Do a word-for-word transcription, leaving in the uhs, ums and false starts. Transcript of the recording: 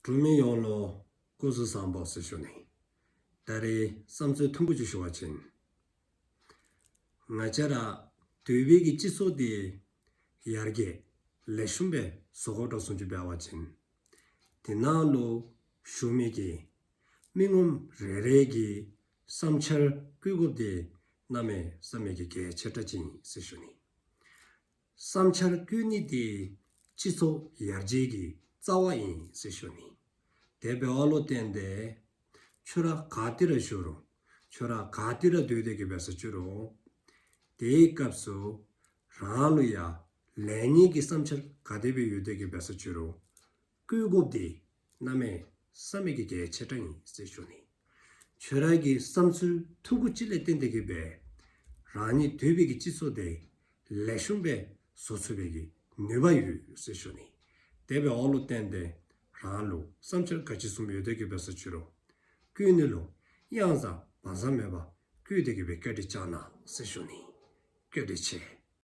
འབྲུག་མི་ཡོངས་ལུ་སྐུ་གཟུགས་བཟང་པོ་ཟེར་ཞུ་ནི། ད་རེས་བསམ་ཚུལ་ཐུང་ཀུ་ཅིག་ཞུ་བ་ཅིན། ང་བཅས་ར་དེ་སྦེ་གི་སྤྱི་ཚོགས་འདི་ཡར་རྒྱས་ལེགས་ཤོམ་སྦེ་བཟོ་དགོཔ་འདྲཝ་བཟུམ་ཅིག་འབད་བ་ཅིན། དེ་ནང་ལུ་བཞུགས་མི་གི་མི་ངོམ་རེ་རེ་གི་བསམ་འཆར་བཀོད་དགོཔ་འདི་གནམ་མེད་ས་མེད་ཀྱི་གལ་ཆེ་དྲགས་ཅིག་ཨིན་ཟེར་ཞུ་ནི། བསམ་འཆར་བཀོད་ནི་འདི་སྤྱི་ཚོགས་ཡར་རྒྱས་ཀྱི་རྩ་བ་ཨིན་ཟེར་ཞུ་ནི། དེ་འབདཝ་ལུ་བརྟེན་ཏེ་ཁྱོད་ར་ག་ཏེ་ར་བཞུགས་རུང་ཁྱོད་ར་ག་ཏེ་ར་སྡོད་དེ་གི་འབད་ས་ཅི་རུང་དེའི་སྐབས་སུ་རང་ལུ་ཡང་ལེགས་ཉེས་ཀྱི་བསམ་འཆར་ག་དེ་སྦེ་ཡོད་དེ་གི་འབད་ས་ཅི་རུང་བཀོད་དགོཔ་འདི་གནམ་མེད་ས་མེད་ཀྱི་གལ་ཆེ་དྲགས་ཨིན་ཟེར་ཞུ་ནི། ཁྱོད་ར་གི་བསམ་ཚུལ་ཐུང་ཀུ་ཅིག་ལས་བརྟེན་ཏེ་གི་སྦེ་རང་ཉིད་སྡོད་པའི་གི་སྤྱི་ཚོགས་འདི་ལེགས་ཤོམ་སྦེ་བཟོ་ཚུགས་པའི་གི་ནུས་པ་ཡོད་ཟེར་ཞུ་ནི། དེ་འབདཝ་ལུ་བརྟེན་ཏེ་རང་ལུ་བསམ་འཆར་ག་ཅི་བཟུམ་ཡོད་དེ་གི་འབད་ས་ཅི་རུང་བཀོད་ནི་ལུ་གཡང་ཟ་བང་ཟ་མེད་པར་བཀོད་དེ་གི་སྦེ་བཀའ་དྲིན་བསྐྱང་གནང་ཟེར་ཞུ་ནི། བཀའ་དྲིན་ཆེ།